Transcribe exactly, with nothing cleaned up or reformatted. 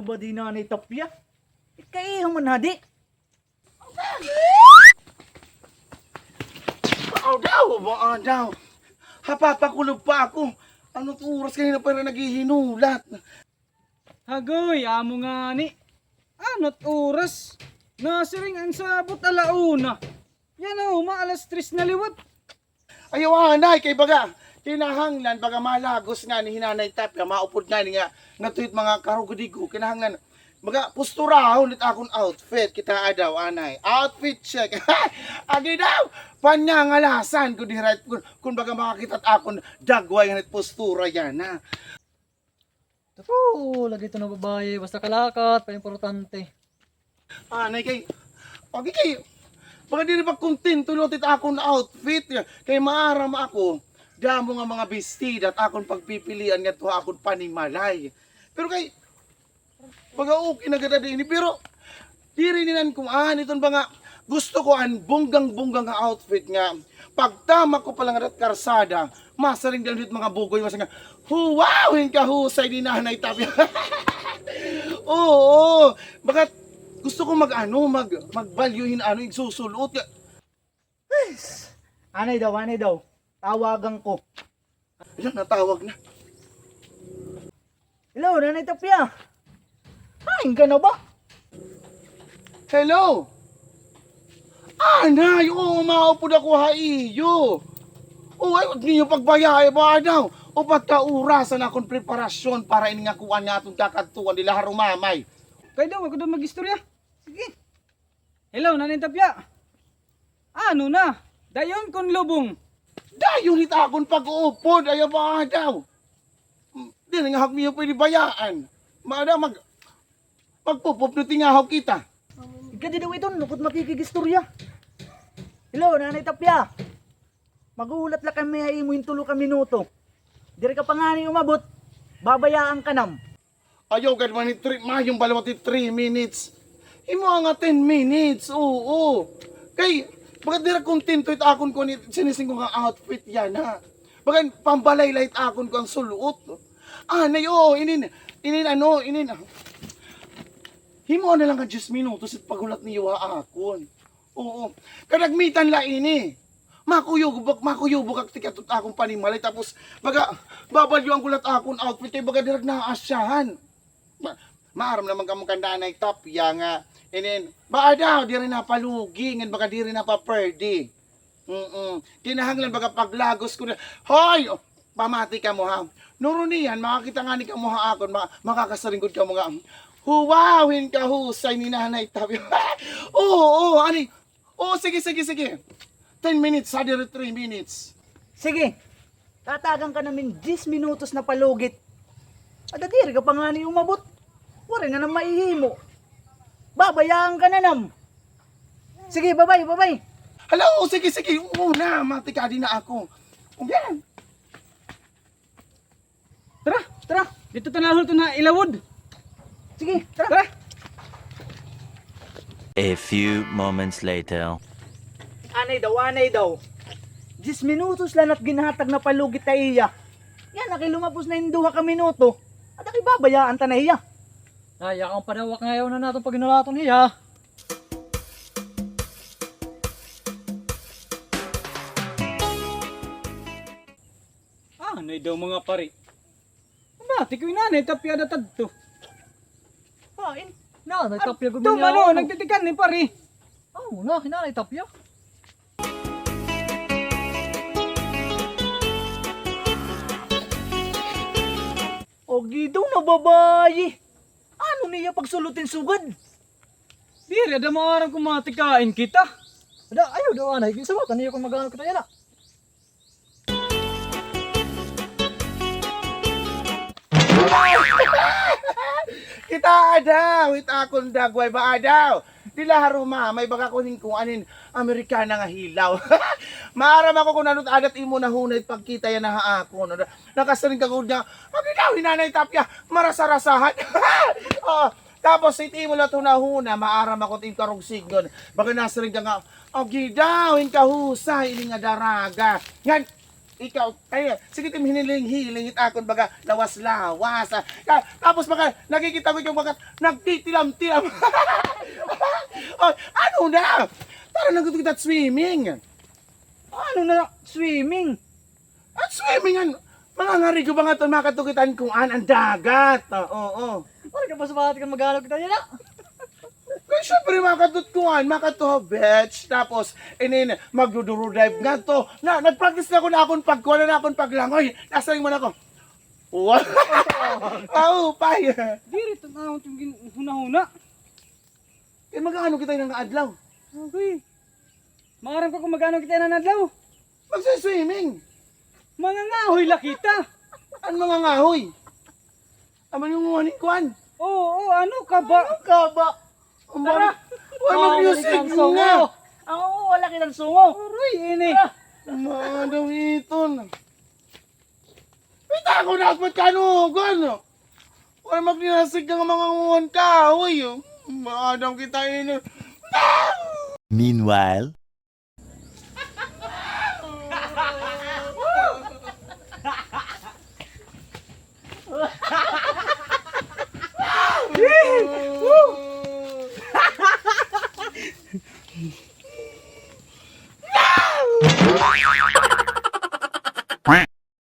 Ba di Nanay Tapya? Ikaiha man hadi. Aw daw, ba daw. Hapapakulob pa ako. Ano it oras kanina pa naghihinulat? Hagoy, amo ngani. Ano it oras? Nasiring an sabot ala una. Yana, uma, alas tres na liwat. Ayaw, anay, kay baga, kinahanglan, baga malagos ngani hi Nanay Tapya, maupod ngani nga, ngadto hit mga karugo-digo, kinahanglan, baga, posturahon it akon outfit, kitaa daw, anay. Outfit check. Agi daw, panyangalasan ko diri, kun, kun baga makakita it akon dagway ngani it postura yana. Tapo, lagi ito na babaye, basta kalakat, pa importante. Anay kay, okay kay, baga diri pa kontento liwat it akon outfit, kay maaram ako, damo nga mga bestida it akon pagpipilian ngadto ha akon panimalay. Pero kay, baga okay na gad ini, pero diri ni nan kuan, iton ba nga, gusto ko an bonggang-bongga nga outfit nga, pagtamak ko pa la ngada hit karsada, masiring dayon hit mga bugoy, masiring nga, "Huwaw, hin kahusay ni Nanay Tapya." Oo, baga gusto ko mag-ano, mag, magbalyo hin ano, igsusul-ot nga. Anay daw, anay daw. Tawagan ko. Ayan, natawag na. Hello, Nanay Tapya. Hain ka na ba? Hello. Anay, oo, maupod ako ha iyo. O, ayaw niyo pagbayai ba daw. Upat ka oras an akon preparasyon para ini nga kuan nga aton kakadtuan dida ha Rumamay. Kay daw, ako daw mag-istorya. Sige. Hello, Nanay Tapya. Ano na? Dayon kon lubong. Dayon it akon pag-uupod, ayaw ba daw. Hmm, diri nga hak niyo pwede bayaan. Maada mag-, magpupupno tingahaw kita. Ika di daw iton, nukot makikig-istorya. Hello, Nanay Tapya. Maghuhulat la kami ha imo hin tulo ka minuto. Diri ka pa ngani umabot, babayaan ka nam. Ayaw gad man it three, mayong ba liwat it three minutes. Imo nga ten minutes, oo. Kay, baga diri kontento it akon kuan, sinisiring ko nga outfit yana. Baga pambalay la it akon kuan sul-ot. Anay, oo, inin, inin ano, inin. Himoa na la nga diyes minutos it paghulat niyo ha akon. Oo. Kadagmitan la ini. Makuyubok, makuyubok ak tikadto ha akon panimalay. Tapos, baga, babalyoan ko la it akon outfit kay baga diri ak naasyahan. Ma-, maaram naman kamo kan Nanay Tapya nga, inin, baka daw, diri na palugi, ngan baga diri na pa-pwede. Mm-mm. Kinahanglan baga paglagos ko na, hoy! Pamati kamo, ha? Nuruniyan, makakita ngani kamo ha akon, ma-, makakasiring gud kamo nga, "Huwaw, hin kahusay ni Nanay Tapya." Oo, oo, ani? Oo, sige, sige, sige. Ten minutes, ha, diri three minutes. Sige. Tatagan ka nam hin diyes minutos na palugit. Ada diri ka pa ngani umabot. Waray na nam maihimo. Babayaan ka na nam. Sige, babay, babay. Hala, oo, sige, sige. Oo na, matikadi na ako. Yan. Tara, tara. Didto ta na hulton ha ilawod. Sige, tara. Tara. A few moments later. Anay daw, anay daw. Diyes minutos la na it ginhatag na palugit ha iya. Yana kay lumapos na hin duha ka minuto. Ada kay babayaan ta na hiya. Ay, yakan pa daw, ak ngayon na naton paghinulaton hiya. Anay daw, mga pari. Mati ko, hi Nanay Tapya ada tadto. Hain? Nanay Tapya gud man. Tumano, nagtitikan ni pari. Amo na, hi Nanay Tapya. Agi daw nga babaye. Ano niya pagsul-ot hin sugad? Diri ada maaram kon matikain kita. Ada, ayaw daw anay. Ginsawakan niya kon mag-ano kita yana. Kita daw, it akon dagway ba daw? Dida ha Roma, may baga kunin ko anin Amerikana nga hilaw. Maaram ako kon ano it ada it imo nahunay pagkita yana ha akon. Nakasiring ka gud nga, "Agi daw, hi Nanay Tapya, marasa-rasahan." Oh, tapos it imo la it hunahuna, maaram ako it imo karugsidnon. Baga nasiring ka nga, "Agi daw, hin kahusay ini nga daraga." Ngan, Ikaw, ay, sige, tim, hiniling-hiling it akon baga lawas-lawas. Ah. Ka-, tapos baga nakikita ko ikaw baga nagtitilam-tilam. Oh, ano na? Tara na gud kita swimming. Ano na swimming? At swimming, an, mangangarigo ba ngadto, makadto kita han kuan, an dagat. Ah, oo. Waray ka pa subahat kan mag-ano kita yana? Kay syempre, makadto kuan, makadto ha beach, tapos inin, magduduro dive ngadto. Na, nag-practice na ako na akon pagkuan, na akon paglangoy. Nasiring man ako. Wow. Aw, pay. Diri, tan-awon it im ginhunahuna. Kay mag-ano kita yana nga adlaw? Okay. Maaram ka kon mag-ano kita yana nga adlaw? Magsi-swimming. Mangangahoy la kita. An mangangahoy? Amo it im kuan. Oo, oo, ano ka ba? Ano ka ba? Tara. Wala, wala, wala kita han sungo. Ang oo, wala kita han sungo. Aray, ini. Tara. Madam iton. Ita ko na asmat kanugon. Wala magninasig ka nga mga nguhan kahoy. Madam kita ini. Meanwhile.